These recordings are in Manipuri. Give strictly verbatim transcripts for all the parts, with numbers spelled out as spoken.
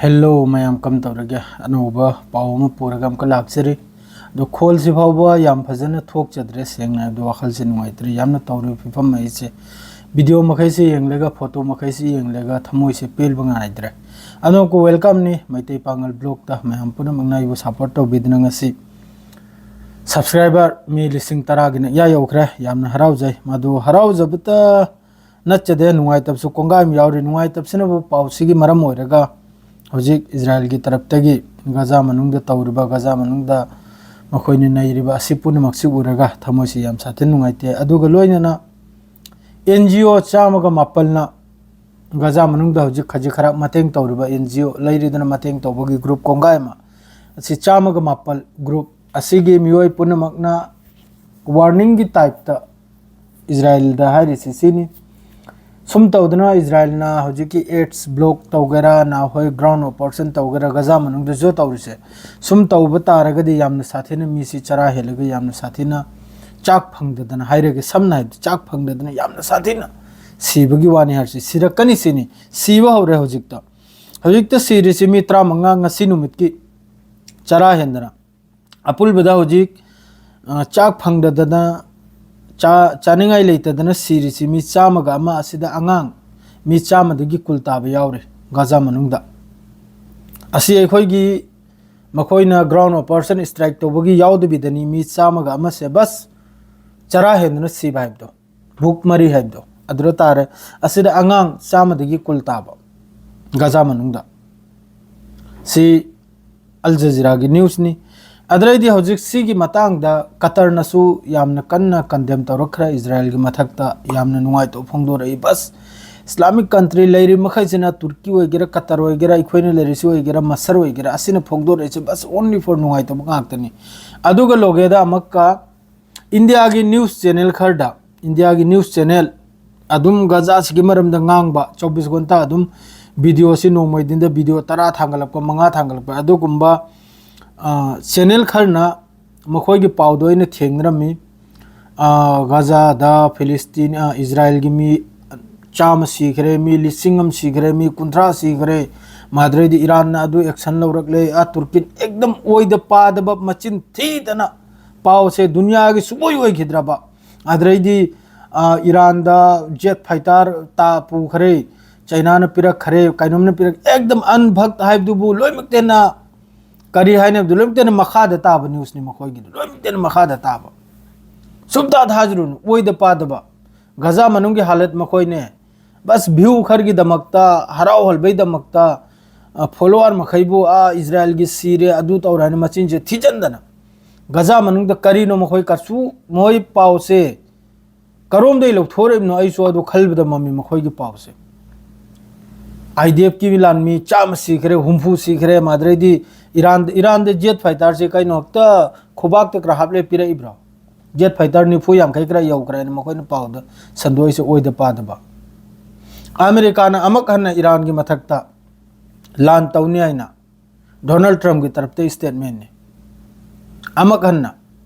ꯍꯦꯜꯂꯣ ꯃꯌꯥꯝ, ꯀꯝ ꯇꯧꯔꯒꯦ? ꯑꯅꯧꯕ ꯄꯥꯎ ꯑꯃ ꯄꯨꯔꯒ ꯑꯃꯨꯛꯀ ꯂꯥꯛꯆꯔꯤ꯫ ꯑꯗꯣ ꯈꯣꯜꯁꯤ ꯐꯥꯎꯕ ꯌꯥꯝ ꯐꯖꯅ ꯊꯣꯛꯆꯗ꯭ꯔꯦ, ꯁꯦꯡꯅ ꯍꯥꯏꯕꯗ ꯋꯥꯈꯜꯁꯦ ꯅꯨꯡꯉꯥꯏꯇ꯭ꯔꯦ꯫ ꯌꯥꯝꯅ ꯇꯧꯔꯤꯕ ꯐꯤꯕꯝ ꯑꯩꯁꯦ, ꯚꯤꯗꯤꯑꯣ ꯃꯈꯩꯁꯦ ꯌꯦꯡꯂꯒ, ꯐꯣꯇꯣ ꯃꯈꯩꯁꯦ ꯌꯦꯡꯂꯒ ꯊꯃꯣꯏꯁꯦ ꯄꯦꯜꯕ ꯉꯥꯏꯗ꯭ꯔꯦ꯫ ꯑꯅꯧꯕ welcome ꯅꯤ ꯃꯩꯇꯩ ꯄꯥꯉꯜ ꯕ꯭ꯂꯣꯛꯇ꯫ ꯃꯌꯥꯝ ꯄꯨꯝꯅꯃꯛꯅ ꯑꯩꯕꯨ ꯁꯞꯄꯣꯔꯠ ꯇꯧꯕꯤꯗꯨꯅ ꯉꯁꯤ ꯁꯕꯁꯀ꯭ꯔꯥꯏꯕꯔ ꯃꯤ ꯂꯤꯁꯤꯡ ꯇꯔꯥꯒꯤꯅ ꯏꯌꯥ ꯌꯧꯈ꯭ꯔꯦ꯫ ꯌꯥꯝꯅ ꯍꯔꯥꯎꯖꯩ꯫ ꯃꯗꯨ ꯍꯔꯥꯎꯖꯕꯇ ꯅꯠꯆꯗꯦ, ꯅꯨꯡꯉꯥꯏꯇꯕꯁꯨ ꯀꯣꯡꯒꯥꯏ ꯑꯃ ꯌꯥꯎꯔꯤ꯫ ꯅꯨꯡꯉꯥꯏꯇꯕꯁꯤꯅꯕꯨ ꯄꯥꯎꯁꯤꯒꯤ ꯃꯔꯝ ꯑꯣꯏꯔꯒ ꯍꯧꯖꯤꯛ ꯏꯖꯔꯥꯏꯜꯒꯤ ꯇꯔꯞꯇꯒꯤ ꯒꯖꯥ ꯃꯅꯨꯡꯗ ꯇꯧꯔꯤꯕ, ꯒꯖꯥ ꯃꯅꯨꯡꯗ ꯃꯈꯣꯏꯅ ꯅꯩꯔꯤꯕ ꯑꯁꯤ ꯄꯨꯝꯅꯃꯛꯁꯤ ꯎꯔꯒ ꯊꯃꯣꯏꯁꯤ ꯌꯥꯝ ꯁꯥꯊꯤꯅ ꯅꯨꯡꯉꯥꯏꯇꯦ꯫ ꯑꯗꯨꯒ ꯂꯣꯏꯅꯅ ꯑꯦꯟ ꯖꯤ ꯑꯣ ꯆꯥꯝꯃꯒ ꯃꯥꯄꯜꯅ ꯒꯖꯥ ꯃꯅꯨꯡꯗ ꯍꯧꯖꯤꯛ ꯈꯖꯤꯛ ꯈꯔ ꯃꯇꯦꯡ ꯇꯧꯔꯤꯕ ꯑꯦꯟ ꯖꯤ ꯑꯣ ꯂꯩꯔꯤꯗꯅ ꯃꯇꯦꯡ ꯇꯧꯕꯒꯤ ꯒ꯭ꯔꯨꯞ ꯀꯣꯡꯒꯥꯏ ꯑꯃ, ꯑꯁꯤ ꯆꯥꯝꯃꯒ ꯃꯥꯄꯜ ꯒ꯭ꯔꯨꯞ ꯑꯁꯤꯒꯤ ꯃꯤꯑꯣꯏ ꯄꯨꯝꯅꯃꯛꯅ ꯋꯥꯔꯅꯤꯡꯒꯤ ꯇꯥꯏꯞꯇ ꯏꯖꯔꯥꯏꯜꯗ ꯍꯥꯏꯔꯤꯁꯤ ꯁꯤꯅꯤ꯫ ꯁꯨꯝ ꯇꯧꯗꯅ ꯏꯖꯔꯥꯏꯜꯅ ꯍꯧꯖꯤꯛꯀꯤ ꯑꯦꯠꯁ ꯕ꯭ꯂꯣꯛ ꯇꯧꯒꯦꯔꯥ, ꯅꯍꯣꯏ ꯒ꯭ꯔꯥꯎꯟ ꯑꯣꯄꯔꯦꯁꯟ ꯇꯧꯒꯦꯔꯥ, ꯒꯖꯥ ꯃꯅꯨꯡꯗꯁꯨ ꯇꯧꯔꯤꯁꯦ, ꯁꯨꯝ ꯇꯧꯕ ꯇꯥꯔꯒꯗꯤ ꯌꯥꯝꯅ ꯁꯥꯊꯤꯅ ꯃꯤꯁꯤ ꯆꯔꯥ ꯍꯦꯜꯂꯒ ꯌꯥꯝꯅ ꯁꯥꯊꯤꯅ ꯆꯥꯛ ꯐꯪꯗꯗꯅ, ꯍꯥꯏꯔꯒꯦ ꯁꯝꯅ ꯍꯥꯏꯕꯗ, ꯆꯥꯛ ꯐꯪꯗꯗꯅ ꯌꯥꯝꯅ ꯁꯥꯊꯤꯅ ꯁꯤꯕꯒꯤ ꯋꯥꯅꯤ ꯍꯥꯏꯔꯤꯁꯤ꯫ ꯁꯤꯔꯛꯀꯅꯤ ꯁꯤꯅꯤ꯫ ꯁꯤꯕ ꯍꯧꯔꯦ ꯍꯧꯖꯤꯛꯇ꯫ ꯍꯧꯖꯤꯛꯇ ꯁꯤꯔꯤꯁꯤ ꯃꯤ ꯇꯔꯥꯃꯉꯥ, ꯉꯁꯤ ꯅꯨꯃꯤꯠꯀꯤ ꯆꯔꯥ ꯍꯦꯟꯗꯅ꯫ ꯑꯄꯨꯟꯕꯗ ꯍꯧꯖꯤꯛ, ꯑ, ꯆꯥꯛ ꯐꯪꯗꯗꯅ, ꯆꯥ-, ꯆꯥꯅꯤꯡꯉꯥꯏ ꯂꯩꯇꯗꯅ ꯁꯤꯔꯤꯁꯤ ꯃꯤ ꯆꯥꯝꯃꯒ ꯑꯃ, ꯑꯁꯤꯗ ꯑꯉꯥꯡ ꯃꯤ ꯆꯥꯝꯃꯗꯒꯤ ꯀꯨꯜ ꯇꯥꯕ ꯌꯥꯎꯔꯦ ꯒꯥꯖꯥ ꯃꯅꯨꯡꯗ꯫ ꯑꯁꯤ ꯑꯩꯈꯣꯏꯒꯤ, ꯃꯈꯣꯏꯅ ꯒ꯭ꯔꯥꯎꯟ ꯑꯣꯄꯔꯦꯁꯟ ꯁ꯭ꯇ꯭ꯔꯥꯏꯛ ꯇꯧꯕꯒꯤ ꯌꯥꯎꯗꯕꯤꯗꯅꯤ ꯃꯤ ꯆꯥꯝꯃꯒ ꯑꯃꯁꯦ ꯕꯁ ꯆꯔꯥ ꯍꯦꯟꯗꯨꯅ ꯁꯤꯕ ꯍꯥꯏꯕꯗꯣ, ꯚꯨꯛ ꯃꯔꯤ ꯍꯥꯏꯕꯗꯣ ꯑꯗꯨꯗ ꯇꯥꯔꯦ꯫ ꯑꯁꯤꯗ ꯑꯉꯥꯡ ꯆꯥꯝꯃꯗꯒꯤ ꯀꯨꯜ ꯇꯥꯕ ꯒꯥꯖꯥ ꯃꯅꯨꯡꯗ꯫ ꯁꯤ ꯑꯜ ꯖꯖꯤꯔꯥꯒꯤ ꯅ꯭ꯌꯨꯁꯅꯤ꯫ ꯑꯗꯨꯗꯩꯗꯤ ꯍꯧꯖꯤꯛ ꯁꯤꯒꯤ ꯃꯇꯥꯡꯗ ꯀꯇꯔꯅꯁꯨ ꯌꯥꯝꯅ ꯀꯟꯅ ꯀꯟꯗꯦꯝ ꯇꯧꯔꯛꯈ꯭ꯔꯦ ꯏꯖꯔꯥꯏꯜꯒꯤ ꯃꯊꯛꯇ, ꯌꯥꯝꯅ ꯅꯨꯡꯉꯥꯏꯇꯕ ꯐꯣꯡꯗꯣꯔꯛꯏ꯫ ꯕꯁ ꯏꯁꯂꯥꯃꯤꯛ ꯀꯟꯇ꯭ꯔꯤ ꯂꯩꯔꯤꯕ ꯃꯈꯩꯁꯤꯅ, ꯇꯨꯔꯀꯤ ꯑꯣꯏꯒꯦꯔꯥ, ꯀꯇꯔ ꯑꯣꯏꯒꯦꯔꯥ, ꯑꯩꯈꯣꯏꯅ ꯂꯩꯔꯤꯁꯤ ꯑꯣꯏꯒꯦꯔꯥ, ꯃꯁꯔ ꯑꯣꯏꯒꯦꯔꯥ, ꯑꯁꯤꯅ ꯐꯣꯡꯗꯣꯔꯛꯏꯁꯦ ꯕꯁ only for ꯅꯨꯡꯉꯥꯏꯇꯕ ꯉꯥꯛꯇꯅꯤ꯫ ꯑꯗꯨꯒ ꯂꯣꯒꯦꯗ ꯑꯃꯨꯛꯀ ꯏꯟꯗꯤꯌꯥꯒꯤ ꯅ꯭ꯌꯨꯁ ꯆꯦꯅꯦꯜ ꯈꯔꯗ, ꯏꯟꯗꯤꯌꯥꯒꯤ ꯅ꯭ꯌꯨꯁ ꯆꯦꯅꯦꯜ ꯑꯗꯨꯝ ꯒꯖꯥꯁꯤꯒꯤ ꯃꯔꯝꯗ ꯉꯥꯡꯕ, ꯆꯧꯕꯤꯁ ꯘꯟꯇꯥ ꯑꯗꯨꯝ ꯚꯤꯗꯤꯑꯣꯁꯤ ꯅꯣꯡꯃꯩ ꯗꯤꯟꯗ ꯚꯤꯗꯤꯑꯣ ꯇꯔꯥ ꯊꯥꯡꯒꯠꯂꯛꯄ, ꯃꯉꯥ ꯊꯥꯡꯒꯠꯂꯛꯄ, ꯑꯗꯨꯒꯨꯝꯕ, ꯑ, ꯆꯦꯅꯦꯜ ꯈꯔꯅ ꯃꯈꯣꯏꯒꯤ ꯄꯥꯎꯗꯣ ꯑꯩꯅ ꯊꯦꯡꯅꯔꯝꯃꯤ꯫ ꯑ, ꯒꯖꯥꯗ ꯐꯤꯂꯤꯁꯇꯤꯟ, ꯑ, ꯏꯖꯔꯥꯏꯜꯒꯤ ꯃꯤ ꯆꯥꯝꯃ ꯁꯤꯈ꯭ꯔꯦ, ꯃꯤ ꯂꯤꯁꯤꯡ ꯑꯃ ꯁꯤꯈ꯭ꯔꯦ, ꯃꯤ ꯀꯨꯟꯊ꯭ꯔꯥ ꯁꯤꯈ꯭ꯔꯦ, ꯃꯗꯨꯗꯩꯗꯤ ꯏꯔꯥꯟꯅ ꯑꯗꯨ action ꯂꯧꯔꯛꯂꯦ꯫ ꯑꯥ ꯇꯨꯔꯀꯤꯅ ꯑꯦꯛꯗꯝ ꯑꯣꯏꯗ ꯄꯥꯗꯕ ꯃꯆꯤꯟ ꯊꯤꯗꯅ ꯄꯥꯎꯁꯦ ꯗꯨꯅꯤꯌꯥꯒꯤ ꯁꯨꯡꯑꯣꯏ ꯑꯣꯏꯈꯤꯗ꯭ꯔꯕ꯫ ꯑꯗꯨꯗꯩꯗꯤ, ꯑꯥ, ꯏꯔꯥꯟꯗ jet fighter ꯇꯥ ꯄꯨꯈ꯭ꯔꯦ, ꯆꯩꯅꯥꯅ ꯄꯤꯔꯛꯈ꯭ꯔꯦ, ꯀꯩꯅꯣꯝꯅ ꯄꯤꯔꯛ-, ꯑꯦꯛꯗꯝ ꯑꯟꯚꯛ ꯍꯥꯏꯕꯗꯨꯕꯨ ꯂꯣꯏꯅꯃꯛꯇꯦꯅ ꯀꯔꯤ ꯍꯥꯏꯅꯕꯗꯨ ꯂꯣꯏꯅꯃꯛꯇꯦꯅ ꯃꯈꯥꯗ ꯇꯥꯕ newsꯅꯤ ꯃꯈꯣꯏꯒꯤꯗꯨ, ꯂꯣꯏꯅꯃꯛꯇꯦꯅ ꯃꯈꯥꯗ ꯇꯥꯕ꯫ ꯁꯨꯝꯇꯥ ꯊꯥꯖꯔꯨꯅꯨ, ꯑꯣꯏꯗ ꯄꯥꯗꯕ꯫ ꯒꯖꯥ ꯃꯅꯨꯡꯒꯤ ꯍꯥꯂꯠ ꯃꯈꯣꯏꯅꯦ, ꯕꯁ view ꯈꯔꯒꯤꯗꯃꯛꯇ, ꯍꯔꯥꯎꯍꯜꯕꯩꯗꯃꯛꯇ, ꯑ, follower ꯃꯈꯩꯕꯨ, "ꯑꯥ, ꯏꯖꯔꯥꯏꯜꯒꯤ ꯁꯤꯔꯦ, ꯑꯗꯨ ꯇꯧꯔꯦ" ꯍꯥꯏꯅ ꯃꯆꯤꯟꯁꯦ ꯊꯤꯖꯤꯟꯗꯅ, ꯒꯖꯥ ꯃꯅꯨꯡꯗ ꯀꯔꯤꯅꯣ ꯃꯈꯣꯏ ꯀꯔꯁꯨ, ꯃꯈꯣꯏ ꯄꯥꯎꯁꯦ ꯀꯔꯣꯝꯗꯩ ꯂꯧꯊꯣꯔꯛꯏꯕꯅꯣ ꯑꯩꯁꯨ ꯑꯗꯨ ꯈꯜꯕꯗ ꯃꯝꯃꯤ ꯃꯈꯣꯏꯒꯤ ꯄꯥꯎꯁꯦ꯫ IDFꯀꯤ ꯂꯥꯟꯃꯤ ꯆꯥꯝꯃ ꯁꯤꯈ꯭ꯔꯦ, ꯍꯨꯝꯐꯨ ꯁꯤꯈ꯭ꯔꯦ, ꯃꯗꯨꯗꯩꯗꯤ ꯏꯔꯥꯟꯗ, ꯏꯔꯥꯟꯗ jet fighterꯁꯦ ꯀꯩꯅꯣ ꯍꯦꯛꯇ ꯈꯨꯕꯥꯛꯇ ꯈꯔ ꯍꯥꯞꯂꯦ ꯄꯤꯔꯛꯏꯕ꯭ꯔꯣ? Jet fighter ꯅꯤꯐꯨ ꯌꯥꯡꯈꯩ ꯈꯔ ꯌꯧꯈ꯭ꯔꯦꯅ ꯃꯈꯣꯏꯅ ꯄꯥꯎꯗ ꯁꯟꯗꯣꯛꯏꯁꯦ ꯑꯣꯏꯗ ꯄꯥꯗꯕ꯫ ꯑꯃꯦꯔꯤꯀꯥꯅ ꯑꯃꯨꯛ ꯍꯟꯅ ꯏꯔꯥꯟꯒꯤ ꯃꯊꯛꯇ ꯂꯥꯟ ꯇꯧꯅꯤ ꯍꯥꯏꯅ ꯗꯣꯅꯥꯜꯗ ꯇ꯭ꯔꯝꯞꯀꯤ ꯇꯔꯞꯇ statementꯅꯤ꯫ ꯑꯃꯨꯛ ꯍꯟꯅ꯫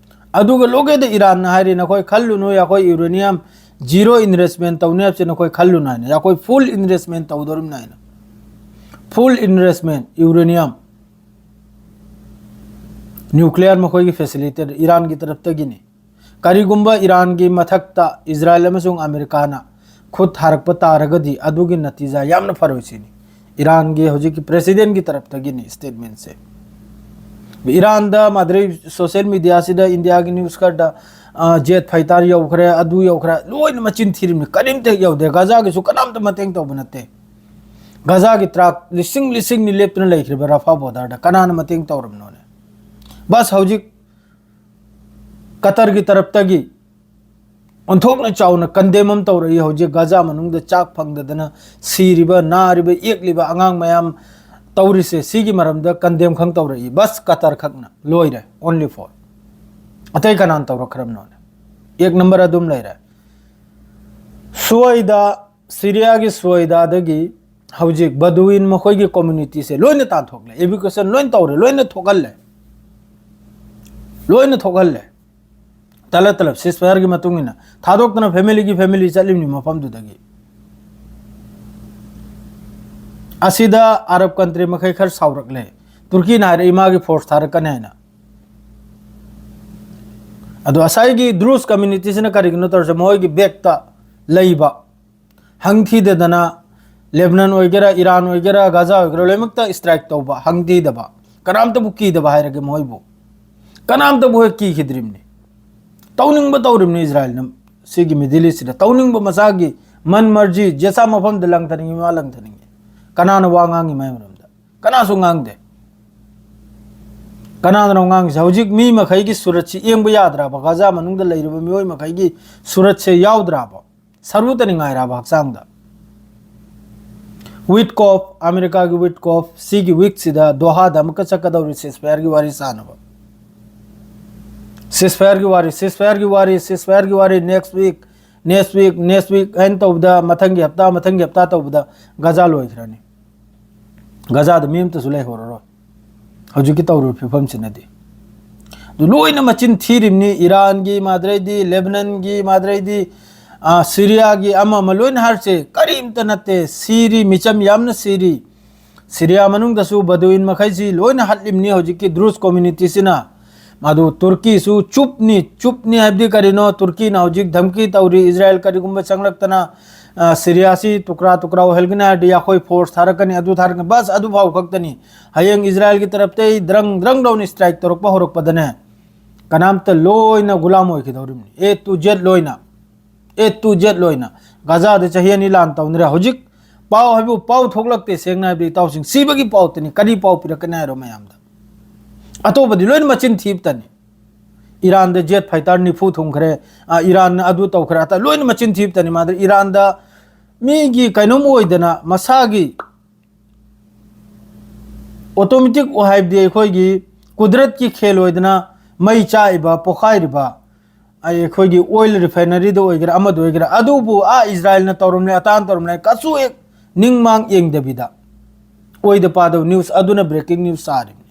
ꯑꯗꯨꯒ ꯂꯣꯀꯦꯜꯗ ꯏꯔꯥꯟꯅ ꯍꯥꯏꯔꯤ, "ꯅꯈꯣꯏ ꯈꯜꯂꯨꯅꯨ, ꯑꯩꯈꯣꯏ uranium zero enrichment ꯇꯧꯅꯤ ꯍꯥꯏꯕꯁꯦ ꯅꯈꯣꯏ ꯈꯜꯂꯨꯅꯨ" ꯍꯥꯏꯅ, "ꯑꯩꯈꯣꯏ full enrichment ꯇꯧꯗꯣꯔꯤꯕꯅꯤ" ꯍꯥꯏꯅ꯫ Full enrichment uranium, nuclear ꯃꯈꯣꯏꯒꯤ facility ꯏꯔꯥꯟꯒꯤ ꯇꯔꯞꯇꯒꯤꯅꯤ꯫ ꯀꯔꯤꯒꯨꯝꯕ ꯏꯔꯥꯟꯒꯤ ꯃꯊꯛꯇ ꯏꯖꯔꯥꯏꯜ ꯑꯃꯁꯨꯡ ꯑꯃꯦꯔꯤꯀꯥꯅ ꯈꯨꯠ ꯊꯥꯔꯛꯄ ꯇꯥꯔꯒꯗꯤ ꯑꯗꯨꯒꯤ ꯅꯇꯤꯖꯥ ꯌꯥꯝꯅ ꯐꯔꯣꯏ ꯁꯤꯅꯤ꯫ ꯏꯔꯥꯟꯒꯤ ꯍꯧꯖꯤꯛꯀꯤ presidentꯀꯤ ꯇꯔꯞꯇꯒꯤꯅꯤ statementꯁꯦ꯫ ꯏꯔꯥꯟꯗ ꯃꯗꯨꯗꯩ social mediaꯁꯤꯗ ꯏꯟꯗꯤꯌꯥꯒꯤ news ꯈꯔꯗ, ꯑ, jet fighter ꯌꯧꯈ꯭ꯔꯦ, ꯑꯗꯨ ꯌꯧꯈ꯭ꯔꯦ, ꯂꯣꯏꯅ ꯃꯆꯤꯟ ꯊꯤꯔꯤꯕꯅꯤ꯫ ꯀꯔꯤꯝꯇ ꯍꯦꯛ ꯌꯧꯗꯦ꯫ ꯒꯖꯥꯒꯤꯁꯨ ꯀꯅꯥꯝꯇ ꯃꯇꯦꯡ ꯇꯧꯕ ꯅꯠꯇꯦ꯫ ꯒꯖꯥꯒꯤ ꯇ꯭ꯔꯥꯛ ꯂꯤꯁꯤꯡ ꯂꯤꯁꯤꯡꯅꯤ ꯂꯦꯞꯇꯨꯅ ꯂꯩꯈ꯭ꯔꯤꯕ ꯔꯐꯥ borderꯗ꯫ ꯀꯅꯥꯅ ꯃꯇꯦꯡ ꯇꯧꯔꯝꯅꯣꯅꯦ? ꯕꯁ ꯍꯧꯖꯤꯛ ꯀꯇꯔꯒꯤ ꯇꯔꯞꯇꯒꯤ ꯑꯣꯟꯊꯣꯛꯅ ꯆꯥꯎꯅ condemn ꯑꯃ ꯇꯧꯔꯛꯏ꯫ ꯍꯧꯖꯤꯛ ꯒꯖꯥ ꯃꯅꯨꯡꯗ ꯆꯥꯛ ꯐꯪꯗꯗꯅ ꯁꯤꯔꯤꯕ, ꯅꯥꯔꯤꯕ, ꯌꯦꯛꯂꯤꯕ ꯑꯉꯥꯡ ꯃꯌꯥꯝ ꯇꯧꯔꯤꯁꯦ, ꯁꯤꯒꯤ ꯃꯔꯝꯗ condemn ꯈꯪ ꯇꯧꯔꯛꯏ꯫ ꯕꯁ ꯀꯇꯔ ꯈꯛꯅ꯫ ꯂꯣꯏꯔꯦ꯫ Only for꯫ ꯑꯇꯩ ꯀꯅꯥꯅ ꯇꯧꯔꯛꯈ꯭ꯔꯕꯅꯣꯅꯦ? ꯑꯦꯛ ꯅꯝꯕꯔ ꯑꯗꯨꯝ ꯂꯩꯔꯦ꯫ ꯁ꯭ꯋꯥꯏꯗ, ꯁꯤꯔꯤꯌꯥꯒꯤ ꯁ꯭ꯋꯥꯏꯗ, ꯑꯗꯒꯤ ꯍꯧꯖꯤꯛ ꯕꯗꯨꯋꯤꯟ ꯃꯈꯣꯏꯒꯤ communityꯁꯦ ꯂꯣꯏꯅ ꯇꯥꯟꯊꯣꯛꯂꯦ, evacuation ꯂꯣꯏꯅ ꯇꯧꯔꯦ, ꯂꯣꯏꯅ ꯊꯣꯛꯍꯜꯂꯦ, ꯂꯣꯏꯅ ꯊꯣꯛꯍꯜꯂꯦ꯫ ꯇꯂꯞ ꯇꯂꯞ ceasefireꯒꯤ ꯃꯇꯨꯡ ꯏꯟꯅ ꯊꯥꯗꯣꯛꯇꯅ familyꯒꯤ family ꯆꯠꯂꯤꯕꯅꯤ ꯃꯐꯝꯗꯨꯗꯒꯤ꯫ ꯑꯁꯤꯗ ꯑꯔꯕ ꯀꯟꯇ꯭ꯔꯤ ꯃꯈꯩ ꯈꯔ ꯁꯥꯎꯔꯛꯂꯦ꯫ ꯇꯨꯔꯀꯤꯅ ꯍꯥꯏꯔꯛꯏ ꯃꯥꯒꯤ ꯐꯣꯔꯁ ꯊꯥꯔꯛꯀꯅꯤ ꯍꯥꯏꯅ꯫ ꯑꯗꯣ ꯉꯁꯥꯏꯒꯤ ꯗ꯭ꯔꯨꯁ ꯀꯝꯃ꯭ꯌꯨꯅꯤꯇꯤꯁꯤꯅ ꯀꯔꯤꯒꯤꯅꯣ ꯇꯧꯔꯤꯁꯦ? ꯃꯈꯣꯏꯒꯤ ꯕꯦꯛꯇ ꯂꯩꯕ, ꯍꯪ ꯊꯤꯗꯗꯅ ꯂꯦꯕꯅꯟ ꯑꯣꯏꯒꯦꯔꯥ, ꯏꯔꯥꯟ ꯑꯣꯏꯒꯦꯔꯥ, ꯒꯥꯖꯥ ꯑꯣꯏꯒꯦꯔꯥ, ꯂꯣꯏꯅꯃꯛꯇ ꯁ꯭ꯇ꯭ꯔꯥꯏꯛ ꯇꯧꯕ, ꯍꯪ ꯊꯤꯗꯕ, ꯀꯅꯥꯝꯇꯕꯨ ꯀꯤꯗꯕ ꯍꯥꯏꯔꯒꯦ ꯃꯣꯏꯕꯨ꯫ ꯀꯅꯥꯝꯇꯕꯨ ꯍꯦꯛ ꯀꯤꯈꯤꯗ꯭ꯔꯤꯕꯅꯤ꯫ ꯇꯧꯅꯤꯡꯕ ꯇꯧꯔꯤꯕꯅꯤ ꯏꯖꯔꯥꯏꯜꯅ꯫ ꯁꯤꯒꯤ ꯃꯤꯗꯜ ꯏꯁꯁꯤꯗ ꯇꯧꯅꯤꯡꯕ ꯃꯁꯥꯒꯤ ꯃꯟ ꯃꯔꯖꯤ, ꯖꯦꯁꯥ ꯃꯐꯝꯗ ꯂꯪꯊꯅꯤꯡꯉꯤ ꯃꯥ ꯂꯪꯊꯅꯤꯡꯉꯤ꯫ ꯀꯅꯥꯅ ꯋꯥ ꯉꯥꯡꯉꯤ ꯃꯥꯏ ꯃꯔꯝꯗ? ꯀꯅꯥꯁꯨ ꯉꯥꯡꯗꯦ꯫ ꯀꯅꯥꯗꯅꯣ ꯉꯥꯡꯉꯤꯁꯦ? ꯍꯧꯖꯤꯛ ꯃꯤ ꯃꯈꯩꯒꯤ ꯁꯨꯔꯠꯁꯤ ꯌꯦꯡꯕ ꯌꯥꯗ꯭ꯔꯕ? ꯒꯥꯖꯥ ꯃꯅꯨꯡꯗ ꯂꯩꯔꯤꯕ ꯃꯤꯑꯣꯏ ꯃꯈꯩꯒꯤ ꯁꯨꯔꯠꯁꯦ ꯌꯥꯎꯗ꯭ꯔꯕ? ꯁꯔꯨꯇꯅꯤ ꯉꯥꯏꯔꯕ ꯍꯛꯆꯥꯡꯗ? ꯋꯤꯠꯀꯣꯐ, ꯑꯃꯦꯔꯤꯀꯥꯒꯤ ꯋꯤꯠꯀꯣꯐ ꯁꯤꯒꯤ ꯋꯤꯛꯁꯤꯗ ꯗꯣꯍꯥꯗ ꯑꯃꯨꯛꯀ ꯆꯠꯀꯗꯧꯔꯤ ꯁꯤꯁꯐꯥꯌꯔꯒꯤ ꯋꯥꯔꯤ ꯁꯥꯟꯅꯕ꯫ ꯁꯤꯁꯐꯥꯌꯔꯒꯤ ꯋꯥꯔꯤ, ꯁꯤꯁꯐꯥꯌꯔꯒꯤ ꯋꯥꯔꯤ, ꯁꯤꯁꯐꯥꯌꯔꯒꯤ ꯋꯥꯔꯤ, next week, next week, next week ꯍꯥꯏꯅ ꯇꯧꯕꯗ, ꯃꯊꯪꯒꯤ ꯍꯞꯇꯥ, ꯃꯊꯪꯒꯤ ꯍꯞꯇꯥ ꯇꯧꯕꯗ ꯒꯥꯖꯥ ꯂꯣꯏꯈ꯭ꯔꯅꯤ꯫ ꯒꯥꯖꯥꯗ ꯃꯤ ꯑꯃꯇꯁꯨ ꯂꯩꯍꯧꯔꯔꯣꯏ ꯍꯧꯖꯤꯛꯀꯤ ꯇꯧꯔꯤꯕ ꯐꯤꯕꯝꯁꯤꯅꯗꯤ꯫ ꯑꯗꯨ ꯂꯣꯏꯅ ꯃꯆꯤꯟ ꯊꯤꯔꯤꯕꯅꯤ꯫ ꯏꯔꯥꯟꯒꯤ ꯃꯥꯗ꯭ꯔꯩꯗꯤ, ꯂꯦꯕꯅꯟꯒꯤ ꯃꯥꯗ꯭ꯔꯩꯗꯤ, ꯑꯥ, ꯁꯤꯔꯤꯌꯥꯒꯤ ꯑꯃ ꯑꯃ ꯂꯣꯏꯅ ꯍꯥꯏꯔꯁꯦ, ꯀꯔꯤꯝꯇ ꯅꯠꯇꯦ꯫ ꯁꯤꯔꯤ, ꯃꯤꯆꯝ ꯌꯥꯝꯅ ꯁꯤꯔꯤ꯫ ꯁꯤꯔꯤꯌꯥ ꯃꯅꯨꯡꯗꯁꯨ ꯕꯗꯨꯏꯟ ꯃꯈꯩꯁꯤ ꯂꯣꯏꯅ ꯍꯠꯂꯤꯕꯅꯤ ꯍꯧꯖꯤꯛꯀꯤ ꯗ꯭ꯔꯨꯁ ꯀꯝꯃ꯭ꯌꯨꯅꯤꯇꯤꯁꯤꯅ꯫ ꯃꯗꯨ ꯇꯨꯔꯀꯤꯁꯨ ꯆꯨꯞꯅꯤ꯫ ꯆꯨꯞꯅꯤ ꯍꯥꯏꯕꯗꯤ ꯀꯔꯤꯅꯣ? ꯇꯨꯔꯀꯤꯅ ꯍꯧꯖꯤꯛ ꯙꯝꯀꯤ ꯇꯧꯔꯤ, ꯏꯖꯔꯥꯏꯜ ꯀꯔꯤꯒꯨꯝꯕ ꯆꯪꯂꯛꯇꯅ, ꯑ, ꯁꯤꯔꯤꯌꯥꯁꯤ ꯇꯨꯀ꯭ꯔꯥ ꯇꯨꯀ꯭ꯔꯥ ꯑꯣꯏꯍꯜꯒꯅꯤ ꯍꯥꯏꯔꯗꯤ ꯑꯩꯈꯣꯏ ꯐꯣꯔꯁ ꯊꯥꯔꯛꯀꯅꯤ, ꯑꯗꯨ ꯊꯥꯔꯛꯀꯅꯤ, ꯕꯁ ꯑꯗꯨ ꯐꯥꯎ ꯈꯛꯇꯅꯤ꯫ ꯍꯌꯦꯡ ꯏꯖꯔꯥꯏꯜꯒꯤ ꯇꯔꯞꯇꯩ ꯗ꯭ꯔꯪ ꯗ꯭ꯔꯪ ꯂꯥꯎꯅ ꯁ꯭ꯇ꯭ꯔꯥꯏꯛ ꯇꯧꯔꯛꯄ ꯍꯧꯔꯛꯄꯗꯅꯦ, ꯀꯅꯥꯝꯇ ꯂꯣꯏꯅ ꯒꯨꯂꯥꯝ ꯑꯣꯏꯈꯤꯗꯧꯔꯤꯕꯅꯤ꯫ A to Z ꯂꯣꯏꯅ, A to Z ꯂꯣꯏꯅ꯫ ꯒꯥꯖꯥꯗ ꯆꯍꯤ ꯑꯅꯤ ꯂꯥꯟ ꯇꯧꯅꯔꯦ꯫ ꯍꯧꯖꯤꯛ ꯄꯥꯎ ꯍꯥꯏꯕꯨ ꯄꯥꯎ ꯊꯣꯛꯂꯛꯇꯦ꯫ ꯁꯦꯡꯅ ꯍꯥꯏꯕꯗꯤ ꯏꯇꯥꯎꯁꯤꯡ, ꯁꯤꯕꯒꯤ ꯄꯥꯎꯇꯅꯤ꯫ ꯀꯔꯤ ꯄꯥꯎ ꯄꯤꯔꯛꯀꯅꯤ ꯍꯥꯏꯔꯣ ꯃꯌꯥꯝꯗ? ꯑꯇꯣꯞꯄꯗꯤ ꯂꯣꯏꯅ ꯃꯆꯤꯟ ꯊꯤꯕꯇꯅꯤ꯫ ꯏꯔꯥꯟꯗ ꯖꯦꯠ ꯐꯥꯏꯇꯔ ꯅꯤꯐꯨ ꯊꯨꯡꯈ꯭ꯔꯦ, ꯑ, ꯏꯔꯥꯟꯅ ꯑꯗꯨ ꯇꯧꯈ꯭ꯔꯦ, ꯑꯇ ꯂꯣꯏꯅ ꯃꯆꯤꯟ ꯊꯤꯕꯇꯅꯤ꯫ ꯃꯥꯗꯤ ꯏꯔꯥꯟꯗ ꯃꯤꯒꯤ ꯀꯩꯅꯣꯝ ꯑꯣꯏꯗꯅ, ꯃꯁꯥꯒꯤ ꯑꯣꯇꯣꯃꯦꯇꯤꯛ ꯍꯥꯏꯕꯗꯤ ꯑꯩꯈꯣꯏꯒꯤ ꯀꯨꯗꯔꯠꯀꯤ ꯈꯦꯜ ꯑꯣꯏꯗꯅ ꯃꯩ ꯆꯥꯛꯏꯕ, ꯄꯣꯈꯥꯏꯔꯤꯕ, ꯑꯩ ꯑꯩꯈꯣꯏꯒꯤ ꯑꯣꯏꯜ ꯔꯤꯐꯥꯏꯅꯔꯤꯗ ꯑꯣꯏꯒꯦꯔꯥ, ꯑꯃꯗ ꯑꯣꯏꯒꯦꯔꯥ, ꯑꯗꯨꯕꯨ ꯑꯥ ꯏꯖꯔꯥꯏꯜꯅ ꯇꯧꯔꯝꯂꯦ, ꯑꯇꯥꯟ ꯇꯧꯔꯝꯂꯦ, ꯀꯩꯁꯨ ꯍꯦꯛ ꯅꯤꯡ ꯃꯥꯡ ꯌꯦꯡꯗꯕꯤꯗ ꯑꯣꯏꯗ ꯄꯥꯗꯕ ꯅ꯭ꯌꯨꯁ ꯑꯗꯨꯅ ꯕ꯭ꯔꯦꯀꯤꯡ ꯅ꯭ꯌꯨꯁ ꯁꯥꯔꯤꯕꯅꯤ꯫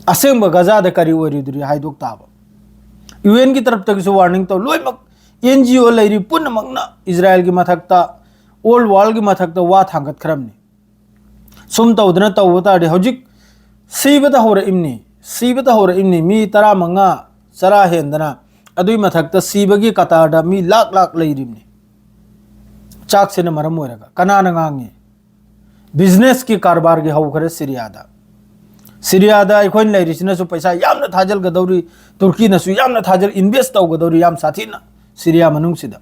ꯑꯁꯦꯡꯕ ꯒꯖꯥꯗ ꯀꯔꯤ ꯑꯣꯏꯔꯤꯗꯨꯔꯤ ꯍꯥꯏꯗꯣꯛ ꯇꯥꯕ꯫ ꯌꯨ ꯑꯦꯟꯒꯤ ꯇꯔꯞꯇꯒꯤꯁꯨ ꯋꯥꯔꯅꯤꯡ ꯇꯧ, ꯂꯣꯏꯅꯃꯛ ꯑꯦꯟ ꯖꯤ ꯑꯣ ꯂꯩꯔꯤ ꯄꯨꯝꯅꯃꯛꯅ ꯏꯖꯔꯥꯏꯜꯒꯤ ꯃꯊꯛꯇ, ꯑꯣꯜ ꯋꯥꯔꯜꯒꯤ ꯃꯊꯛꯇ ꯋꯥ ꯊꯥꯡꯒꯠꯈ꯭ꯔꯕꯅꯤ꯫ ꯁꯨꯝ ꯇꯧꯗꯅ ꯇꯧꯕ ꯇꯥꯔꯗꯤ ꯍꯧꯖꯤꯛ ꯁꯤꯕꯗ ꯍꯧꯔꯛꯏꯝꯅꯤ, ꯁꯤꯕꯗ ꯍꯧꯔꯛꯏꯝꯅꯤ꯫ ꯃꯤ ꯇꯔꯥꯃꯉꯥ ꯆꯔꯥ ꯍꯦꯟꯗꯅ, ꯑꯗꯨꯏ ꯃꯊꯛꯇ ꯁꯤꯕꯒꯤ ꯀꯇꯥꯔꯗ ꯃꯤ ꯂꯥꯛ ꯂꯥꯛ ꯂꯩꯔꯤꯕꯅꯤ꯫ ꯆꯥꯛꯁꯤꯅ ꯃꯔꯝ ꯑꯣꯏꯔꯒ ꯀꯅꯥꯅ ꯉꯥꯡꯉꯤ? ꯕꯤꯖꯤꯅꯦꯁꯀꯤ ꯀꯔꯕꯥꯔꯒꯤ ꯍꯧꯈ꯭ꯔꯦ ꯁꯤꯔꯤꯌꯥꯗ꯫ ꯁꯤꯔꯤꯌꯥꯗ ꯑꯩꯈꯣꯏꯅ ꯂꯩꯔꯤꯁꯤꯅꯁꯨ ꯄꯩꯁꯥ ꯌꯥꯝꯅ ꯊꯥꯖꯤꯜꯒꯗꯧꯔꯤ, ꯇꯨꯔꯀꯤꯅꯁꯨ ꯌꯥꯝꯅ ꯊꯥꯖꯤꯜ, ꯏꯟꯚꯦꯁ ꯇꯧꯒꯗꯧꯔꯤ ꯌꯥꯝ ꯁꯥꯊꯤꯅ ꯁꯤꯔꯤꯌꯥ ꯃꯅꯨꯡꯁꯤꯗ꯫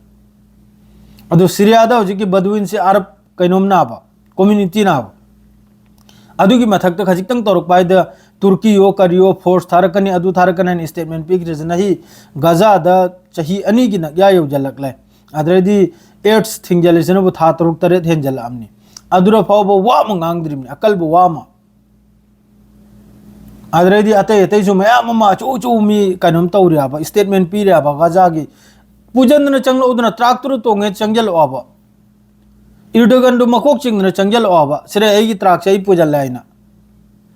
ꯑꯗꯨ ꯁꯤꯔꯤꯌꯥꯗ ꯍꯧꯖꯤꯛꯀꯤ ꯕꯗꯨꯋꯤꯟꯁꯤ ꯑꯔꯕ ꯀꯩꯅꯣꯝ ꯅꯥꯕ, ꯀꯝꯃ꯭ꯌꯨꯅꯤꯇꯤ ꯅꯥꯕ, ꯑꯗꯨꯒꯤ ꯃꯊꯛꯇ ꯈꯖꯤꯛꯇꯪ ꯇꯧꯔꯛꯄ ꯍꯥꯏꯗ ꯇꯨꯔꯀꯤꯌꯣ ꯀꯔꯤꯌꯣ ꯐꯣꯔꯁ ꯊꯥꯔꯛꯀꯅꯤ, ꯑꯗꯨ ꯊꯥꯔꯛꯀꯅꯤ ꯍꯥꯏꯅ ꯁ꯭ꯇꯦꯠꯃꯦꯟ ꯄꯤꯈ꯭ꯔꯤꯁꯤꯅ ꯍꯤ ꯒꯖꯥꯗ ꯆꯍꯤ ꯑꯅꯤꯒꯤ ꯅꯛꯌꯥ ꯌꯧꯁꯤꯜꯂꯛꯂꯦ꯫ ꯑꯗꯨꯗꯩꯗꯤ ꯑꯦꯗꯁ ꯊꯤꯡꯖꯤꯜꯂꯤꯁꯤꯅꯕꯨ ꯊꯥ ꯇꯔꯨꯛ ꯇꯔꯦꯠ ꯍꯦꯟꯖꯜꯂꯛꯑꯕꯅꯤ꯫ ꯑꯗꯨꯗ ꯐꯥꯎꯕ ꯋꯥ ꯑꯃ ꯉꯥꯡꯗ꯭ꯔꯤꯕꯅꯤ, ꯑꯀꯜꯕ ꯋꯥ ꯑꯃ꯫ ꯑꯗꯨꯗꯩꯗꯤ ꯑꯇꯩ ꯑꯇꯩꯁꯨ ꯃꯌꯥꯝ ꯑꯃ ꯑꯆꯧ ꯑꯆꯧꯕ ꯃꯤ ꯀꯩꯅꯣꯝ ꯇꯧꯔꯤꯑꯕ, ꯁ꯭ꯇꯦꯠꯃꯦꯟ ꯄꯤꯔꯤꯑꯕ ꯒꯖꯥꯒꯤ꯫ ꯄꯨꯖꯟꯗꯅ ꯆꯪꯂꯛꯎꯗꯅ, ꯇ꯭ꯔꯥꯛꯇꯨꯔ ꯇꯣꯡꯉꯦ ꯆꯪꯁꯤꯜꯂꯛꯑꯣꯕ꯫ ꯏꯔꯗꯣꯒꯟꯗꯨ ꯃꯀꯣꯛ ꯆꯤꯡꯗꯅ ꯆꯪꯁꯤꯜꯂꯛꯑꯣꯕ꯫ ꯁꯤꯗ ꯑꯩꯒꯤ ꯇ꯭ꯔꯥꯛꯁꯦ ꯑꯩ ꯄꯨꯖꯜꯂꯦ ꯍꯥꯏꯅ꯫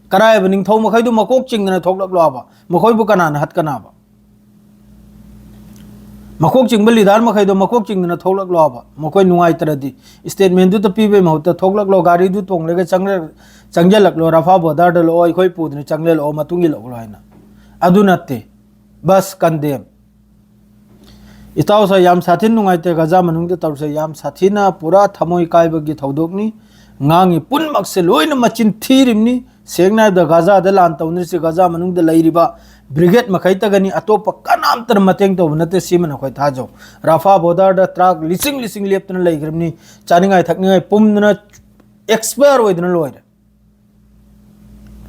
ꯀꯔꯥꯏꯕ ꯅꯤꯡꯊꯧ ꯃꯈꯩꯗꯨ ꯃꯀꯣꯛ ꯆꯤꯡꯗꯅ ꯊꯣꯛꯂꯛꯂꯣꯕ꯫ ꯃꯈꯣꯏꯕꯨ ꯀꯅꯥꯅ ꯍꯠꯀꯅꯥꯕ? ꯃꯀꯣꯛ ꯆꯤꯡꯕ ꯂꯤꯗꯥꯔ ꯃꯈꯩꯗꯣ ꯃꯀꯣꯛ ꯆꯤꯡꯗꯅ ꯊꯣꯛꯂꯛꯂꯣꯕ꯫ ꯃꯈꯣꯏ ꯅꯨꯡꯉꯥꯏꯇ꯭ꯔꯗꯤ ꯁ꯭ꯇꯦꯠꯃꯦꯟꯗꯨꯇ ꯄꯤꯕꯩ ꯃꯍꯨꯠꯇ ꯊꯣꯛꯂꯛꯂꯣ, ꯒꯥꯔꯤꯗꯨ ꯇꯣꯡꯂꯒ ꯆꯪꯂ-, ꯆꯪꯁꯤꯜꯂꯛꯂꯣ, ꯔꯐꯥ ꯕꯣꯔꯗꯔꯗ ꯂꯥꯛꯑꯣ, ꯑꯩꯈꯣꯏ ꯄꯨꯗꯅ ꯆꯪꯁꯤꯜꯂꯛꯑꯣ, ꯃꯇꯨꯡ ꯏꯜꯂꯛꯂꯣ ꯍꯥꯏꯅ꯫ ꯑꯗꯨ ꯅꯠꯇꯦ꯫ Bus condemn. ꯏꯇꯥꯎ ꯁꯥꯔ, ꯌꯥꯝ ꯁꯥꯊꯤꯅ ꯅꯨꯡꯉꯥꯏꯇꯦ ꯒꯖꯥ ꯃꯅꯨꯡꯗ ꯇꯧꯔꯤꯁꯦ, ꯌꯥꯝ ꯁꯥꯊꯤꯅ ꯄꯨꯔꯥ ꯊꯃꯣꯏ ꯀꯥꯏꯕꯒꯤ ꯊꯧꯗꯣꯛꯅꯤ꯫ ꯉꯥꯡꯉꯤ ꯄꯨꯝꯅꯃꯛꯁꯦ ꯂꯣꯏꯅ ꯃꯆꯤꯟ ꯊꯤꯔꯤꯕꯅꯤ꯫ ꯁꯦꯡꯅ ꯍꯥꯏꯕꯗ ꯒꯖꯥꯗ ꯂꯥꯟ ꯇꯧꯅꯔꯤꯁꯦ ꯒꯖꯥ ꯃꯅꯨꯡꯗ ꯂꯩꯔꯤꯕ ꯕ꯭ꯔꯤꯒꯦꯗ ꯃꯈꯩꯇꯒꯅꯤ, ꯑꯇꯣꯞꯄ ꯀꯅꯥꯝꯇꯅ ꯃꯇꯦꯡ ꯇꯧꯕ ꯅꯠꯇꯦ꯫ ꯁꯤꯃ ꯅꯈꯣꯏ ꯊꯥꯖꯧ꯫ ꯔꯥꯐꯥ ꯕꯣꯔꯗꯔꯗ ꯇ꯭ꯔꯥꯛ ꯂꯤꯁꯤꯡ ꯂꯤꯁꯤꯡ ꯂꯦꯞꯇꯨꯅ ꯂꯩꯈ꯭ꯔꯕꯅꯤ, ꯆꯥꯅꯤꯡꯉꯥꯏ ꯊꯛꯅꯤꯡꯉꯥꯏ ꯄꯨꯝꯗꯅ ꯑꯦꯛꯁꯄꯥꯌꯔ ꯑꯣꯏꯗꯅ ꯂꯣꯏꯔꯦ꯫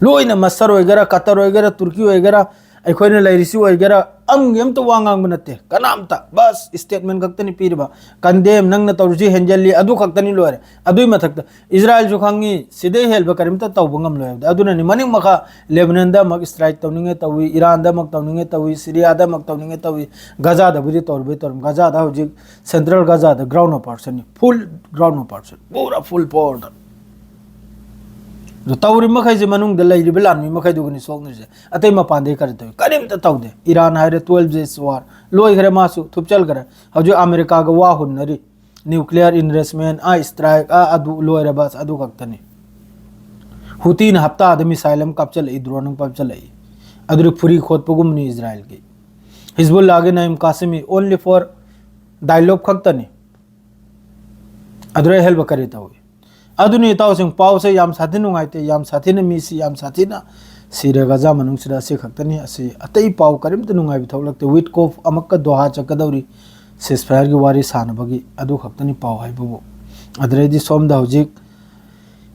ꯂꯣꯏꯅ ꯃꯁꯔ ꯑꯣꯏꯒꯦꯔꯥ, ꯀꯇꯔ ꯑꯣꯏꯒꯦꯔꯥ, ꯇꯨꯔꯀꯤ ꯑꯣꯏꯒꯦꯔꯥ, ꯑꯩꯈꯣꯏꯅ ꯂꯩꯔꯤꯁꯤ ꯑꯣꯏꯒꯦꯔꯥ, ꯑꯃꯒꯤ ꯑꯝꯇ ꯋꯥ ꯉꯥꯡꯕ ꯅꯠꯇꯦ ꯀꯅꯥꯝꯇ꯫ ꯕꯁ ꯁ꯭ꯇꯦꯠꯃꯦꯟ ꯈꯛꯇꯅꯤ ꯄꯤꯔꯤꯕ, ꯀꯟꯗꯦꯝ, ꯅꯪꯅ ꯇꯧꯔꯤꯁꯤ ꯍꯦꯟꯖꯜꯂꯤ, ꯑꯗꯨ ꯈꯛꯇꯅꯤ, ꯂꯣꯏꯔꯦ꯫ ꯑꯗꯨꯏ ꯃꯊꯛꯇ ꯏꯖꯔꯥꯏꯜꯁꯨ ꯈꯪꯉꯤ, ꯁꯤꯗꯩ ꯍꯦꯟꯕ ꯀꯔꯤꯝꯇ ꯇꯧꯕ ꯉꯝꯂꯣꯏ ꯍꯥꯏꯕꯗ꯫ ꯑꯗꯨꯅꯅꯤ ꯃꯅꯤꯡ ꯃꯈꯥ ꯂꯦꯕꯅꯟꯗ ꯑꯃꯨꯛ ꯁ꯭ꯇ꯭ꯔꯥꯏꯛ ꯇꯧꯅꯤꯡꯉꯦ ꯇꯧꯏ, ꯏꯔꯥꯟꯗ ꯑꯃꯨꯛ ꯇꯧꯅꯤꯡꯉꯦ ꯇꯧꯏ, ꯁꯤꯔꯤꯌꯥꯗ ꯑꯃꯨꯛ ꯇꯧꯅꯤꯡꯉꯦ ꯇꯧꯏ, ꯒꯖꯥꯗꯕꯨꯗꯤ ꯇꯧꯔꯨꯕꯩ ꯇꯧꯔꯝ꯫ ꯒꯖꯥꯗ ꯍꯧꯖꯤꯛ ꯁꯦꯟꯇ꯭ꯔꯦꯜ ꯒꯖꯥꯗ ꯒ꯭ꯔꯥꯎꯟ ꯑꯣꯄꯔꯦꯁꯟꯅꯤ, ꯐꯨꯜ ꯒ꯭ꯔꯥꯎꯟ ꯑꯣꯄꯔꯦꯁꯟ, ꯄꯨꯔꯥ ꯐꯨꯜ ꯄꯋꯔꯗ꯫ ꯑꯗꯣ ꯇꯧꯔꯤ ꯃꯈꯩꯁꯦ ꯃꯅꯨꯡꯗ ꯂꯩꯔꯤꯕ ꯂꯥꯟꯃꯤ ꯃꯈꯩꯗꯨꯒꯅꯤ ꯁꯣꯛꯅꯔꯤꯁꯦ꯫ ꯑꯇꯩ ꯃꯄꯥꯟꯗꯒꯤ ꯀꯔꯤ ꯇꯧꯏ? ꯀꯔꯤꯝꯇ ꯇꯧꯗꯦ꯫ ꯏꯔꯥꯟ ꯍꯥꯏꯔꯦ, twelve days war ꯂꯣꯏꯈ꯭ꯔꯦ, ꯃꯥꯁꯨ ꯊꯨꯞꯆꯜꯈ꯭ꯔꯦ꯫ ꯍꯧꯖꯤꯛ ꯑꯃꯦꯔꯤꯀꯥꯒ ꯋꯥ ꯍꯨꯟꯅꯔꯤ꯫ ꯅ꯭ꯌꯨꯀ꯭ꯂꯤꯌꯔ ꯏꯟꯔꯦꯁꯃꯦꯟ, ꯑꯥ ꯁ꯭ꯇ꯭ꯔꯥꯏꯛ, ꯑꯥ ꯑꯗꯨ ꯂꯣꯏꯔꯦ, ꯕꯁ ꯑꯗꯨ ꯈꯛꯇꯅꯤ꯫ ꯍꯨꯇꯤꯅ ꯍꯞꯇꯥꯗ ꯃꯤꯁꯥꯏꯜ ꯑꯃ ꯀꯥꯞꯆꯜꯂꯛꯏ, ꯗ꯭ꯔꯣꯟ ꯑꯃ ꯀꯥꯞꯆꯜꯂꯛꯏ꯫ ꯑꯗꯨꯗꯤ ꯐꯨꯔꯤ ꯈꯣꯠꯄꯒꯨꯝꯕꯅꯤ ꯏꯖꯔꯥꯏꯜꯒꯤ꯫ ꯍꯤꯖꯕꯨꯜꯂꯥꯒꯤ ꯅꯥꯏꯝ ꯀꯥꯁꯤꯃꯤ only for dialogue ꯈꯛꯇꯅꯤ꯫ ꯑꯗꯨꯗ ꯑꯍꯦꯜꯕ ꯀꯔꯤ ꯇꯧꯏ? ꯑꯗꯨꯅꯤ ꯏꯇꯥꯎꯁꯤꯡ, ꯄꯥꯎꯁꯦ ꯌꯥꯝ ꯁꯥꯊꯤ ꯅꯨꯡꯉꯥꯏꯇꯦ, ꯌꯥꯝ ꯁꯥꯊꯤꯅ ꯃꯤꯁꯤ ꯌꯥꯝ ꯁꯥꯊꯤꯅ ꯁꯤꯔꯦ ꯒꯖꯥ ꯃꯅꯨꯡꯁꯤꯗ꯫ ꯑꯁꯤ ꯈꯛꯇꯅꯤ꯫ ꯑꯁꯤ ꯑꯇꯩ ꯄꯥꯎ ꯀꯔꯤꯝꯇ ꯅꯨꯡꯉꯥꯏꯕ ꯊꯣꯛꯂꯛꯇꯦ꯫ ꯋꯤꯠꯀꯣꯐ ꯑꯃꯨꯛꯀ ꯗꯣꯍꯥ ꯆꯠꯀꯗꯧꯔꯤ ceasefire ꯒꯤ ꯋꯥꯔꯤ ꯁꯥꯟꯅꯕꯒꯤ, ꯑꯗꯨ ꯈꯛꯇꯅꯤ ꯄꯥꯎ ꯍꯥꯏꯕꯕꯨ꯫ ꯑꯗꯨꯗꯩꯗꯤ ꯁꯣꯝꯗ ꯍꯧꯖꯤꯛ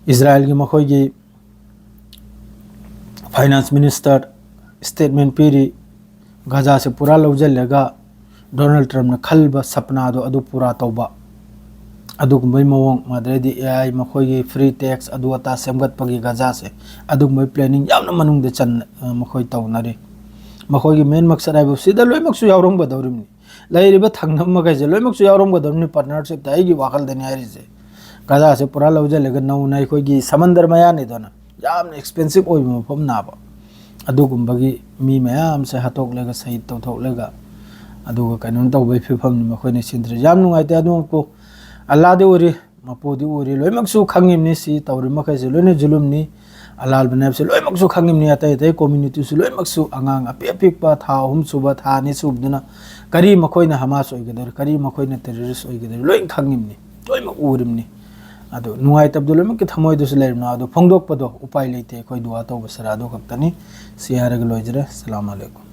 ꯏꯖꯔꯥꯏꯜꯒꯤ ꯃꯈꯣꯏꯒꯤ finance minister statement ꯄꯤꯔꯤ, ꯒꯖꯥꯁꯦ ꯄꯨꯔꯥ ꯂꯧꯁꯤꯜꯂꯒ ꯗꯣꯅꯥꯜꯗ ꯇ꯭ꯔꯝꯞꯅ ꯈꯜꯕ ꯁꯄꯅꯥꯗꯣ ꯑꯗꯨ ꯄꯨꯔꯥ ꯇꯧꯕ, ꯑꯗꯨꯒꯨꯝꯕꯒꯤ ꯃꯑꯣꯡ, ꯑꯗꯩꯗꯤ AI, ꯃꯈꯣꯏꯒꯤ free tax, ꯑꯗꯨ ꯑꯇꯥ ꯁꯦꯝꯒꯠꯄꯒꯤ ꯒꯖꯥꯁꯦ, ꯑꯗꯨꯒꯨꯝꯕꯒꯤ planning ꯌꯥꯝꯅ ꯃꯅꯨꯡꯗ ꯆꯟ-, ꯑ, ꯃꯈꯣꯏ ꯇꯧꯅꯔꯤ꯫ ꯃꯈꯣꯏꯒꯤ main ꯃꯛꯁꯠ ꯍꯥꯏꯕꯁꯤꯗ ꯂꯣꯏꯅꯃꯛꯁꯨ ꯌꯥꯎꯔꯝꯒꯗꯧꯔꯤꯕꯅꯤ꯫ ꯂꯩꯔꯤꯕ ꯊꯪꯅꯕ ꯃꯈꯩꯁꯦ ꯂꯣꯏꯅꯃꯛꯁꯨ ꯌꯥꯎꯔꯝꯒꯗꯧꯔꯤꯕꯅꯤ partnership ꯇ, ꯑꯩꯒꯤ ꯋꯥꯈꯜꯗꯅꯤ ꯍꯥꯏꯔꯤꯁꯦ꯫ ꯒꯖꯥꯁꯦ ꯄꯨꯔꯥ ꯂꯧꯁꯤꯜꯂꯒ ꯅꯧꯅ ꯑꯩꯈꯣꯏꯒꯤ ꯁꯃꯟꯗꯔ ꯃꯌꯥꯅꯤꯗꯅ, ꯌꯥꯝꯅ expensive ꯑꯣꯏꯕ ꯃꯐꯝ ꯅꯥꯕ, ꯑꯗꯨꯒꯨꯝꯕꯒꯤ ꯃꯤ ꯃꯌꯥꯝꯁꯦ ꯍꯥꯠꯇꯣꯛꯂꯒ, ꯁꯍꯤꯗ ꯇꯧꯊꯣꯛꯂꯒ, ꯑꯗꯨꯒ ꯀꯩꯅꯣꯝ ꯇꯧꯕꯒꯤ ꯐꯤꯕꯝꯅꯤ ꯃꯈꯣꯏꯅ ꯁꯤꯟꯗ꯭ꯔꯤꯁꯦ꯫ ꯌꯥꯝ ꯅꯨꯡꯉꯥꯏꯇꯦ꯫ ꯑꯗꯨꯃꯛꯄꯨ ꯑꯜꯂꯥꯗꯤ ꯎꯔꯤ, ꯃꯄꯨꯗꯤ ꯎꯔꯤ, ꯂꯣꯏꯅꯃꯛꯁꯨ ꯈꯪꯉꯤꯕꯅꯤ꯫ ꯁꯤ ꯇꯧꯔꯤ ꯃꯈꯩꯁꯦ ꯂꯣꯏꯅ ꯖꯨꯂꯨꯝꯅꯤ, ꯑꯂꯥꯜꯕꯅꯤ ꯍꯥꯏꯕꯁꯦ ꯂꯣꯏꯅꯃꯛꯁꯨ ꯈꯪꯉꯤꯕꯅꯤ꯫ ꯑꯇꯩ ꯑꯇꯩ community ꯁꯨ ꯂꯣꯏꯅꯃꯛꯁꯨ, ꯑꯉꯥꯡ ꯑꯄꯤꯛ ꯑꯄꯤꯛꯄ ꯊꯥ ꯑꯍꯨꯝ ꯁꯨꯕ, ꯊꯥ ꯑꯅꯤ ꯁꯨꯕꯗꯨꯅ ꯀꯔꯤ ꯃꯈꯣꯏꯅ ꯍꯃꯥꯁ ꯑꯣꯏꯒꯗꯧꯔꯤ, ꯀꯔꯤ ꯃꯈꯣꯏꯅ terrorist ꯑꯣꯏꯒꯗꯧꯔꯤ, ꯂꯣꯏꯅ ꯈꯪꯉꯤꯕꯅꯤ, ꯂꯣꯏꯅꯃꯛ ꯎꯔꯤꯕꯅꯤ꯫ ꯑꯗꯨ ꯅꯨꯡꯉꯥꯏꯇꯕꯗꯣ ꯂꯣꯏꯅꯃꯛꯀꯤ ꯊꯃꯣꯏꯗꯁꯨ ꯂꯩꯔꯕꯅꯤ꯫ ꯑꯗꯨ ꯐꯣꯡꯗꯣꯛꯄꯗꯣ ꯎꯄꯥꯏ ꯂꯩꯇꯦ꯫ ꯑꯩꯈꯣꯏ ꯗꯨꯋꯥ ꯇꯧꯕ ꯁꯔꯥ ꯑꯗꯨ ꯈꯛꯇꯅꯤ꯫ ꯁꯤ ꯍꯥꯏꯔꯒ ꯂꯣꯏꯖꯔꯦ꯫ ꯁꯂꯥꯝ ꯑꯂꯩꯀꯨꯝ꯫